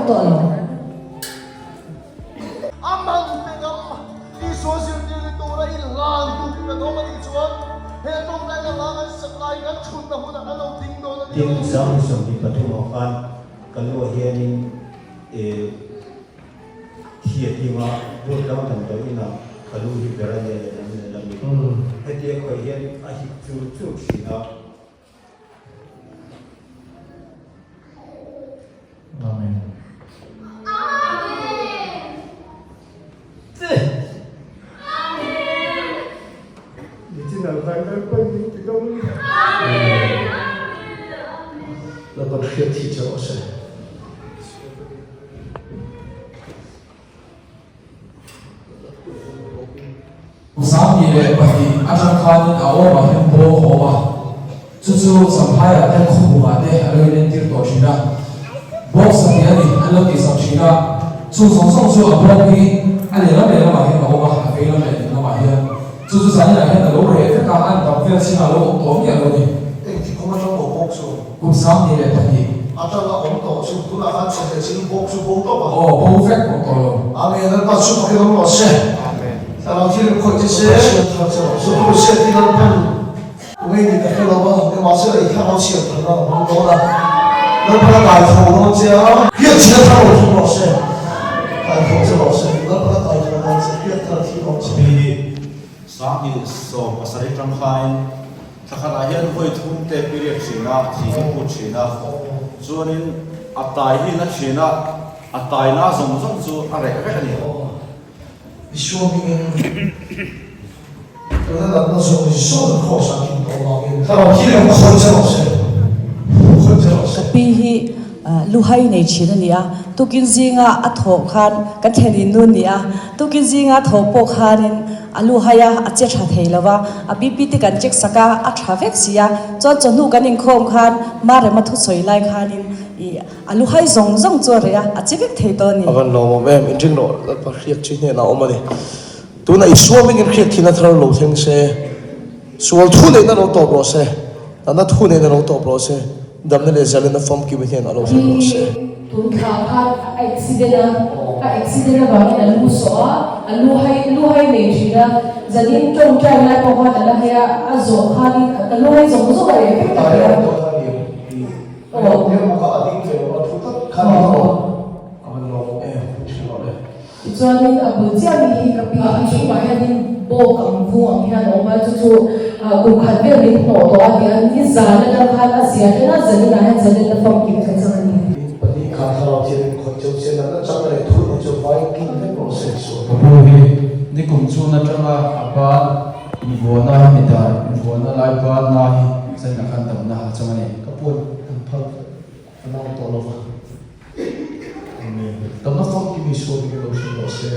tawh lo. A mang te ngam Isua zirtir ni tura inhlan duh kan awm a nih chuan he tawngtaina hla kan sak lai kan thutna hunah kan lo ding dawn a ni Tin, 2023 ah khan ka lu ah hianin eh thiathinga Durtlang damdawi inah ka lu hi ber a nia lehlam lehlamin hetia khawih hian a hip chur chur thin a. Amen. Lalpan hriat thi che rawh se. 22 atang khanin a awmah hian bawng a awm a, chu chu Champhaiah te Khawbungah te a lo inentir tawh thin a. Bawng satliah a ni an lo tihsak thin a, chung zawng zawng chu a bawng hi a lehlam lehlamah hian a awm a, a veilam leh dinglamah hian. Chu chu zaninah hian a lo reh vek a, an dam vel chhingah a lo awm tawh miah lo a ni. Engtik kum atang maw bawk chu? Kum 22. Atanga awm tawh chu tunah khan chhe leh chin bawk chu bo tawp a. Aw, bo vek awm tawh lo. Amen, Lalpa chu fakin awm rawh se. Amen. Thlarau thil in khawih che se, Sutu hriat hi Lalpan tunge nih ka hre lo a, nimahsela i thlarau chhiar tharna a hmang dawn a, Lalpan a kai tho dawn che a. Hriat chhia thar lo thung rawh se, kai tho che rawh se, Lalpan a kai tho dawn che, hriat thar thi dawn che. Pi 2017 tangkhain Thla khatah hian vawi thum te period thin a, thi hi put thin a, chuanin a tai hi na thin a, a tai na zawng zawng chu a reh vek a ni. Isua hmingin tuna natna zawng zawng an cross ah kin tawh vangin thlarau hi lo khawih che rawh se, khawih che rawh se. Ka pi hi luhai nei thin a ni a, tukin zinga a thawh khan kan thlenin nu a ni a, tukin zinga a thawh pawh khanin A lu hai a, a che tha thei lo va, a BP te kan check sak a, a tha vek si a. Chuan chawhnu kan inkhawm khan Marema thusawi lai khanin ih a lu hai zawng zawng chu a reh a, a che vek thei tawh a ni. A van lawmawm em, in ring rawh Lalpa hriak chi hnenah a awm a ni. Tunah Isua mingin hriak thihna thar lo thleng se, sual thu neihna lo tawp rawh se, natna thu neihna lo tawp rawh se, Damna leh zalena famkim hian a lo thleng rawh se. Tun thla khan a accident a, a accident avangin a lu sawh a, a lu hai lu hai nei thin a, zanin tawngtai lai pawh khan a la hai a, a zawh khanin a lu hai zawng zawng a reh vek ta hle a. Tichuanin a bul chiah mi hi ka pi hi chhungah hianin bawk ang vung ang hian a awm a, chu chu kum khat vel min hnawh tawh a tia ni zan atang khan a zia ṭan a, zaninah hian zanin a famkim ka chang a ni. Pahnih kha thlarau thian in khawih cheu che natna chang leh thur ni chu vai kin vek rawh se sual. Ka pu hi nikum chhun atanga a ban invuahna hemi dan invuahna lai ban na hi zaninah khan damna a chang a ni. Ka puan an phal ka nau tawh lova. Amen. Damna famkim Isua mingin lo hrilh rawh se.